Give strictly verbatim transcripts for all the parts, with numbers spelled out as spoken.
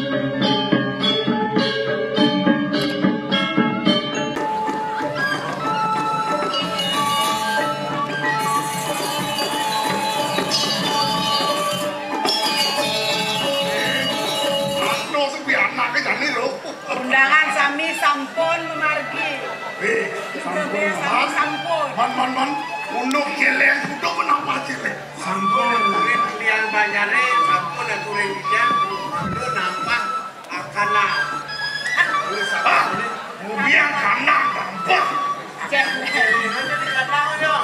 Anu sing pianake jane lho. Undangan sami sampun mamargi. Eh, sampun, sami man. Sampun. Man, man, man. Unduk jeleng kudu menapa jeleng? Sampun aturin tiyang Banyare, sampun aturin tiyang kudu nampak akana. Ah, kemudian kanan nampak. Cek. Nanti dikatakan, yo.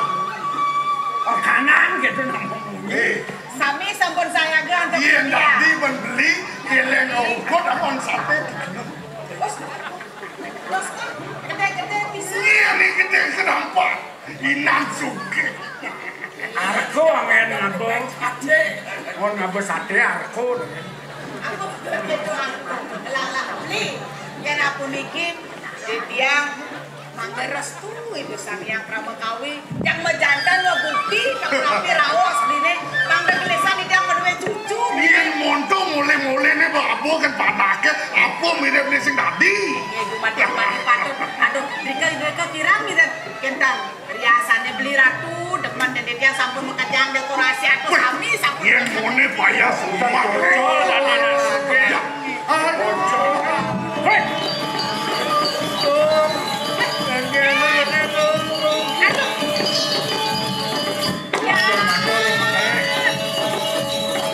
Oh, kanan gitu namanya. Eh. Sami sampun sayaga antuk yen tiyang. Tadi men beli, jeleng ukut amun sate. Terus, terus, gede-gede bisa. Iya, ini gede kenapa? Inan sugih. Arko angen ngabeng sate. Mun ngabeng sate arko. Aku begitu arko. Lalah beli. Yen aku niki, titiang mangga restu Ibu Sang Hyang Pramakawi. Yang mejantan lo bukti, kang rapi raos dine. Mangga gelisan iki yang menuwe cucu. Yen monto mulih-mulih ne, Pak, apa kan panake, apa mirip ne sing tadi? Ibu mati mati patut. Aduh, drika drika kira mirip kentang. Riasane beli ratu, demen dene dia sampun makejang dekorasi atus. Weh, sami sampun. Yen ngene payah semua. Cocok, anak-anak. Ya. Aduh. Weh. Aduh. Ya.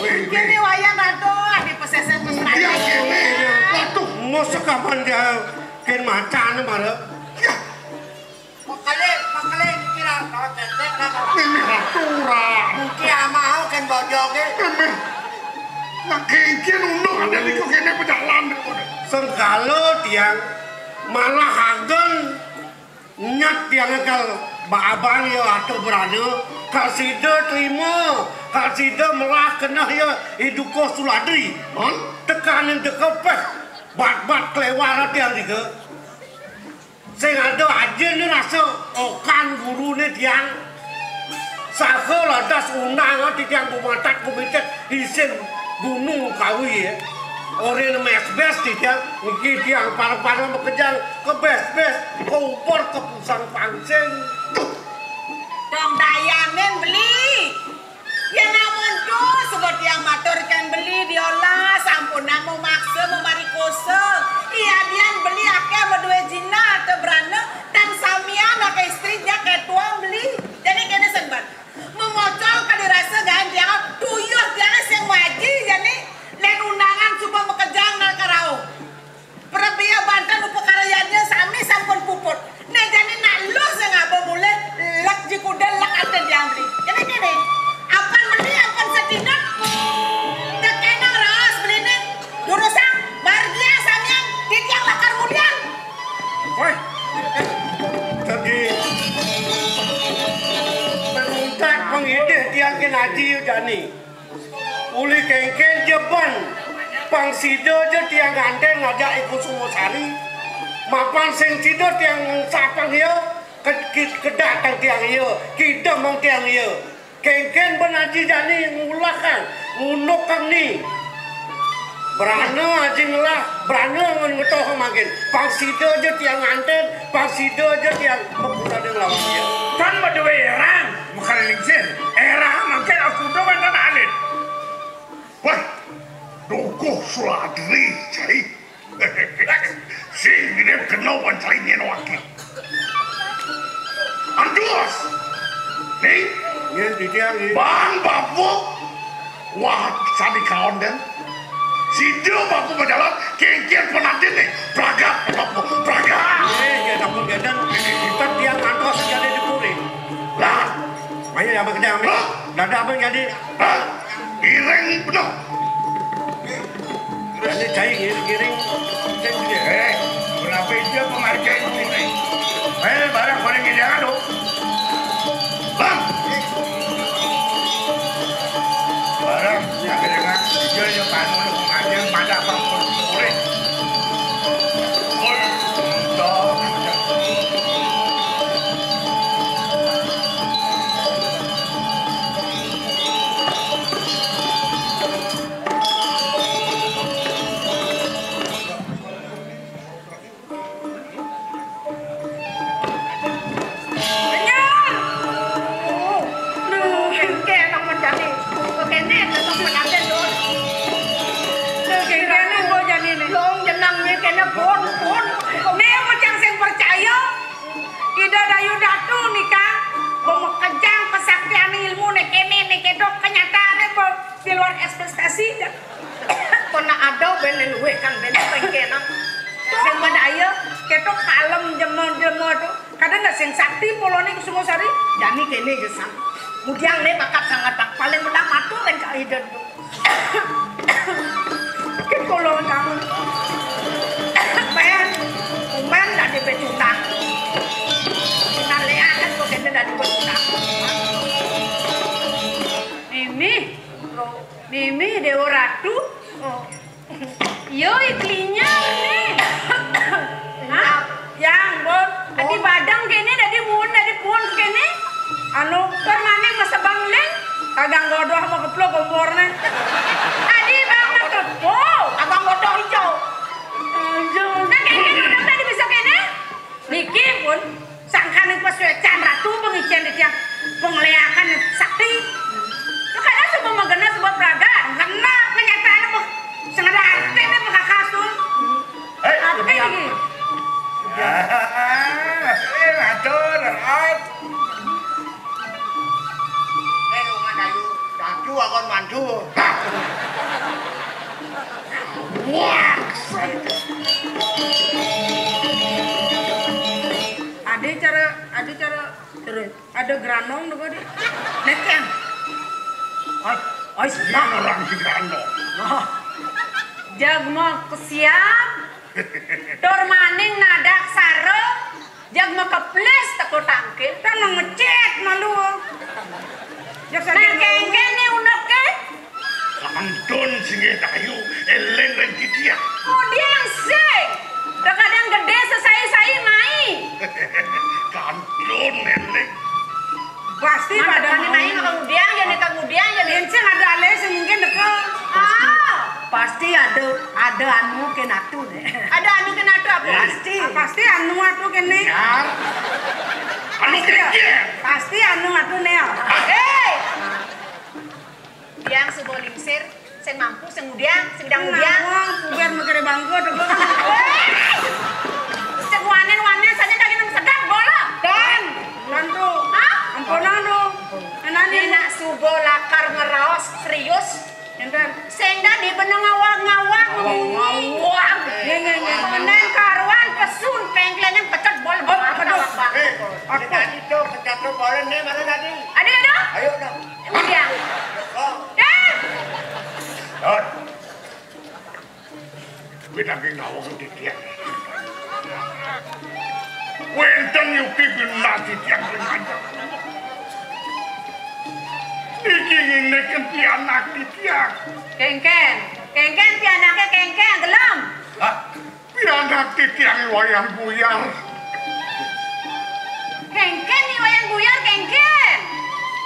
Weh, weh. Kene wayang ratu, adi pesesen mesra. Ya, kene. Waduh, mosok kapan dia ken macan mara. Ya. Makale, makale niki ra, ra tetek ra. Mimih aturan. Mugi amah ken bojoge. Mimih. Nak kengken unduk ada niku kene pejalan niku. Sengkala tiang malah ageng nyat tiang kal ba-, abang ya atuh berana, kal sida trima, kal sida melah keneh ya i Dukuh Suladri. Hah? Tekaning teka peh, bat-bat kelewar tiang tiga. Sing ada ajine rasa okan gurune tiang. Saha lantas undang titiang gumatak gumitik isin gunung kawi ya. Ora mesbes titiang, niki tiang para-para makejang kebes-bes, kaupur kepusang pangsing. Dong dayanin beli. Yen amonto sebut tiang matur ken beli diolah, sampunang mamaksa mamarikosa. Iya dian beli akeh maduwe jinah tebrana, dan samian akeh istri dia ketua beli. Jani kene sembat. Memocol kali rasa gaen tiang, tuyuh tiang sing maji, jani len undangan suba makejang nang karauh. Prebia banten upakarayannya sami sampun puput. Nek jani nak luh sing ngaba mulih, lek ji kuda lek ate diang beli. Kene-kene, apan beli, apan sedina. Tekenang raos belining. Durusang, margia samian, titiang lakar mulian. Woi, dadi penuntak pengidih tiang kin aji jani. Uli kengken jeben, pang sida ja tiang nganten ngajak I Kusumasari. Mapan sing sida tiang sapang iya, ke-, ke-, kedak tang tiang iya, kidem mang tiang iya. Kengken ben aji jani ngulah kang, ngunuk kang ni. Brana aji ngelah, brana ngen ngetoh mangkin. Pang sida ja tiang nganten, pang sida ja tiang pepurane nglawan iya. Tan maduwe erang. Makane lingsir, erah mangkin aku do wonten alit. Wah, Dukuh Suladri, cai. Sing mirip kena wan cai nyen waki. Antus. Nih. Nyen titiang, nggih. Bang Bapu. Wah, sami kaon den. Sida Bapu majalan, kengken penantin nih. Pragat, Bapu, pragat. Eh, ya ampun, gadan. Kita tiang ngantos jadi dipuri. Lah. Ayo, ya, Bang Kedang. Hah? Dadah, Bang, jadi. Hah? Ireng bener. Jadi, cai, giring, giring. Eh, berapa itu penghargaan ini? Eh, barang paling ideal, dong. Bang. Barang, ya, kedengar. Dia, dia, panu, dia, pengajian, pada, Bang, boleh. Boleh. Dong. Long jeneng né kéné pun, pun. Né macam sing percaya. Ida Dayu Datu nika, makejang kesaktian ilmu né kéné, né kéto kenyataanné di luar ekspektasi. Kok nak ada bén luwih kan bén pengkéné. Sing madaya, kéto kalem jema-jema to. Kadén sing sakti polone Kusumasari, jani kéné gesang. Mudiang né bakat sanget paling mudah matur ring Kang Ida. Kit kula taun. Mén, mén dadi pecundang. Kita lihat kok kita dadi pecundang. Mimi, Mimi Dewa Ratu. Oh. Yo, iklinya ini. Hah? Yang, Bun. Adi badang kéné, dadi muun, dadi puun kéné. Anu, permanen masa bangling. Agang godoh mau keplok komporné. Adi bang keplok. Abang godoh hijau. Nah, kéné udah tadi bisa kéné. Niki pun sangkaning pasuécan Ratu pangicén titiang pangléakan sakti. Makanya suba magena suba praga. Kena kenyataan apa? Sing ada artiné pakakas tuh. Hei, apa ini? Eh, matur, Rat. Eh, lu nggak dayu. Dayu akan mantu. Wah, ada cara, ada cara terus. Ada granong tuh di. Nekeng. Oi, oi, senang orang di granong. Nah. Jagma kesiap. Tur maning nadak sara. Jagma keplis teka tangkil. Kan ngecet malu. Nah, kéngkén né uneké. Kantun singgih dayu, éling ring titiang. Ngudiang sing. Kadang gedé sesai-sai mai. Kantun éling. Pasti pada mai. Mai kemudian, ya né kemudian, ya né. Sing ada alé sing mungkin dekel. Ah. Pasti ada, ada anu kén atu né. Ada anu kén atu apa? Pasti. Ah, pasti anu atu kéné. Ya. Anu pasti, kéné. Pasti anu atu né. Hei. Tiang suba lingsir, sing mampu, sing ngudiang, sing dang ngudiang. Nawang, puber mekere bangku, tuh. Wéh! Sing wanen-wanen saja daging nang sedap, bola. Dan, bantu. Hah? Ampunang, tuh. Enak nih. Enak suba lakar ngeraos serius. Enten. Sing dadi beneng ngawag-ngawag. Ngawag. Ngawag. Nggih, nggih, nggih. Menen karuan pesun pengklenan pecet bol. Oh, aduh. Eh, aku tadi tuh pecet tuh boleh nih, mana tadi? Ada, ada? Ayo, dong. Udah. Oh. Dah. Dot. Kuwi daging nawang titiang. Wénten yukti binah titiang ring ajeng. Niki ngineken pianak titiang. Kéngkén, kéngkén pianaké kéngkén, gelem. Hah? Pianak titiang I Wayan Buyar. Kéngkén I Wayan Buyar, kéngkén.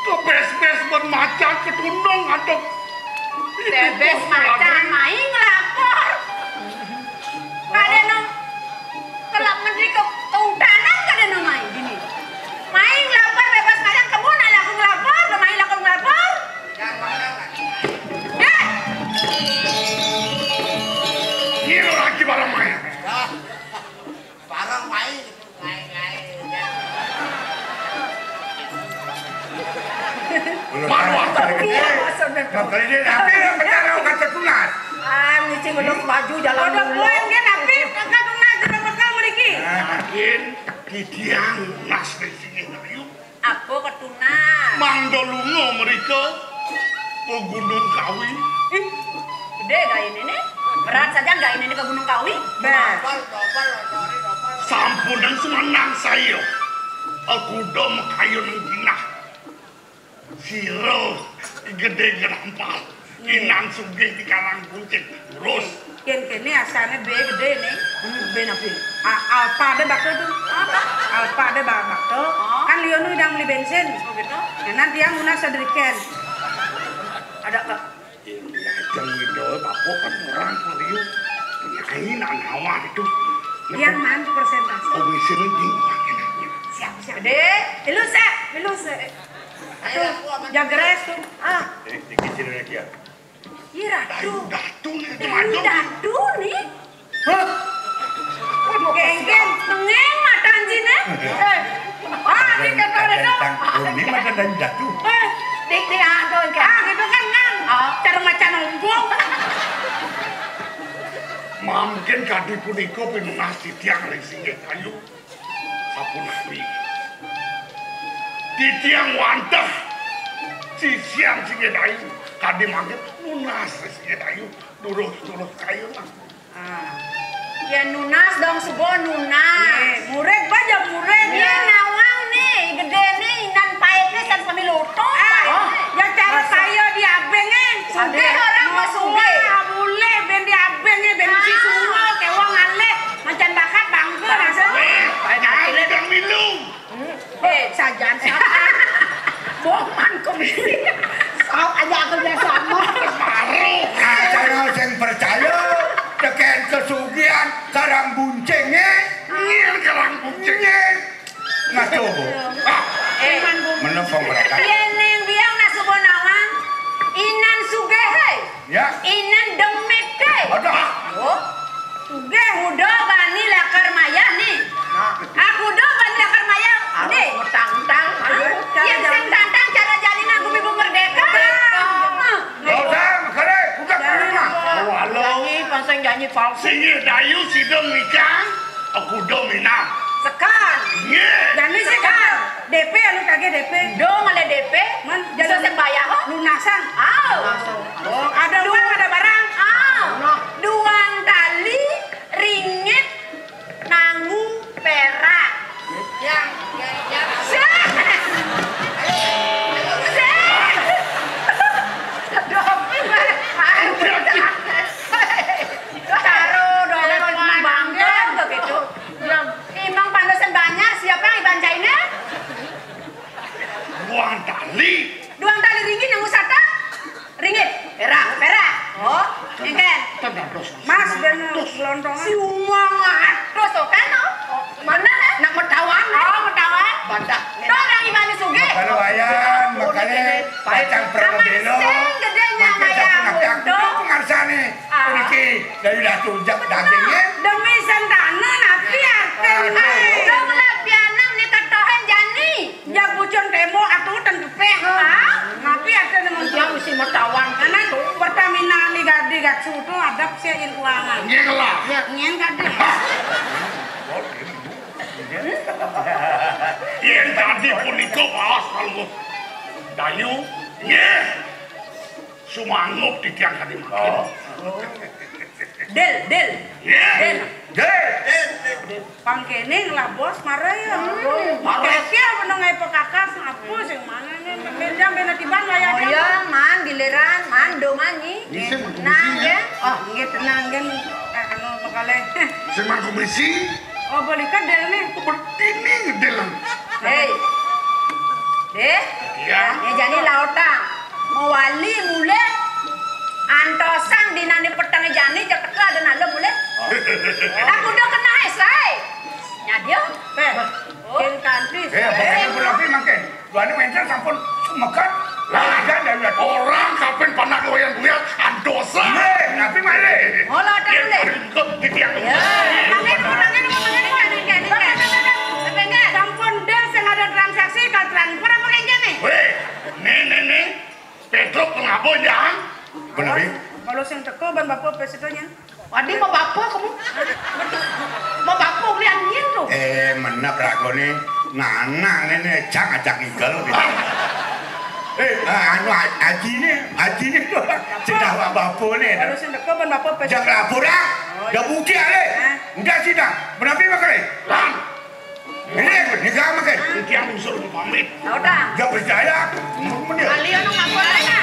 Kebés-bés ban macan ketunung ngadep. Kebés macan mai nglapor. Kadéna kelap mendri ke keutanan kadéna mai dini. Mai nglapor bébas macan kebun, ada aku nglapor, udah mai laku nglapor. Dah. Ini lagi barang main. Dah. Barang main. Baru aku. Maksudnya. Nah, kali ini nanti yang benar yang kata tunas. Ah, mesti ngodok baju jalan dulu. Udah poin kan, tapi kagak tunas, udah bakal mriki. Nah, makin titiang tunas di sini, ayo. Apa ketunas? Mangda lunga mrika ke Gunung Kawi. Ih, gedé gainé né. Berat saja gainé né ke Gunung Kawi. Nah. Sampunang semenang saya. Aku udah makayun ginah. Sira gedé gerampal. Inan sugih di Karang Kuncing. Terus. Yén kéné asané bé gedé né. Hmm, bé napi? A-, Alphadé bakal tuh. Apa? Alphadé ba-, bakal. Oh. Kan liya nu idang beli bensin. Oh, gitu. Nah, nanti yang guna sedriken. Ada ke. Yén diajeng gitu, bapak kan orang liya. Nyai nak nawar itu. Yang mana persentase? Komisine di. Siap, siap. Dé, lu sih, lu sih. Aduh, jagres tuh. Ah. Ini, ini kecil lagi ya. Iya, Ratu. Ayo, Datu nih, itu Ayo, maju. Datu nih. Genggen, mengeng mata anjine. Eh, ah, ini kata Redo. Ini mata dan jatuh. Eh, dik, dik, aduh, ah, gitu kan, kan. Ah, cara macan ompong. Mangkin kadi punika pinunas titiang ring singgih dayu. Sapunapi. Titiang wantah sisian singgih dayu. Kadi mangkin nunas ring singgih dayu. Durus-durus kayun. Ah. Yén nunas dong suba nunas. Nggih, murid baja murid. Yén nawang né, gedéné inan paité san sami lotong. Ah, ya cara saya diabéngé. Sugih orang mah sugih. Mulih ben diabéngé, ben si suruh, kéwang alih, macan bakat bangga rasa. Wéh, jangan milu. Eh, sajan siapa? Boman komisi. Sok aja aku biasa mah. Percaya sing percaya, tekén kesugihan karang buncingé. Nyir karang buncingé. Ngaco, Bu. Ah, eh, menepung mereka. Yén ning biang nak suba nawang, inan sugih, hé. Ya. Inan demit, hé. Aduh. Oh. Sugih. Kuda bani lakar mayah né. Nah. Ah, kuda bani lakar mayah. Né. Tantang. Yén sing tantang cara jani nang gumi bu merdeka. Merdeka. Nah. Nggak usah, makare, udah ke rumah. Walau janji, pansing janji palsu. Singgih dayu sida nikah, kuda minang. Sekan. Nggih. Jani sekan. D P anu kagé D P. Dong ada D P. Man, bisa sing bayar, ho? Lunasan. Ah. Oh, ada uang, ada barang. Ah. Duang tali ringgit nganggo perak. Yang, yang, yang. Sih. Sih. Aduh. Karo doyan bangga begitu. Timbang pandesan banyak, siapa yang dibancainnya? Duang tali. Duang tali ringgit nganggo satak? Ringgit. Perak. Perak. Oh, éngkén. Mas, ben gelontongan. Si umang atus to kan, oh. Mana, eh? Nak metawan. Oh, metawan. Bandah. Tuh orang ibané sugih. Kalau wayan, makanya pacang perang belo. Sing gedénya mayang. Pengarsane. Ah. Niki dari datu jak dagingnya. Demi sentana napi artine. Aduh. Dong lah pianak ni ketohen jani. Jak bucun tembok atuh ten kepeh. Hah? Napi artine mun tiang mesti metawan. Karena Pertamina ni gadi gatsu tu adep sia in uangan. Nggih lah. Ya, ngén gadi. Yén tadi punika paos kalungguh. Dayu, nggih. Sumanggup titiang kadi mangkin. Oh. Dil, Dil. Nggih. Dil. Nggih. Pangkéné ngelah bos marah ya. Marah. Kira-kira menengai pekakas ngapus yang mana nih? Beda, beda tiban wayah. Oh iya, man, giliran, man, do manyi. Bisa mengkomisi. Tenang ya. Ah, nggih tenang kan. Eh, anu, makalih. Sing mangkomisi. Oh, boleh kan Del nih? Bertini Del. Hei. Deh. Iya. Ya jani lautang. Mawali mulih. Antosang dinané petengé jani, jak teka ada nalem mulih. Aku udah kena es, hai. Nyadia. Eh, oh. Kin kanti. Eh, bukan aku lagi makan. Duane wénten sampun sumekat. Lah, ada, ada, ada. Orang kapan panak goyang-goyang, andosa. Nggih, napi malih? Ngolah, ada. Yén boleh. Ringkut di tiang. Ya. Mangke, mangke, mangke, mangke, mangke. Sampun deh sing ada transaksi, kal transfer apa kaya nih? Wéh, né, né, né. Petruk pengabo, Jang. Bener, Wi. Kalau sing teko ban bapak pesidonnya. Wadi mau bapa kamu? Mau bapa beli angin tuh. Eh, menep ragone nanang ini cak ajak igel gitu. Eh, ah, anu a- aji ne, aji ne tuh. Sudah bapa ne. Kalau sing teko ban bapak pes- Jak lapor ah. Ya bukti ale. Hah? Enggak sih dah. Berapa bakal? Lang. Ini, ini gak makan. Iki aku suruh pamit. Udah. Gak percaya aku. Bener. Kalian mau ngapain?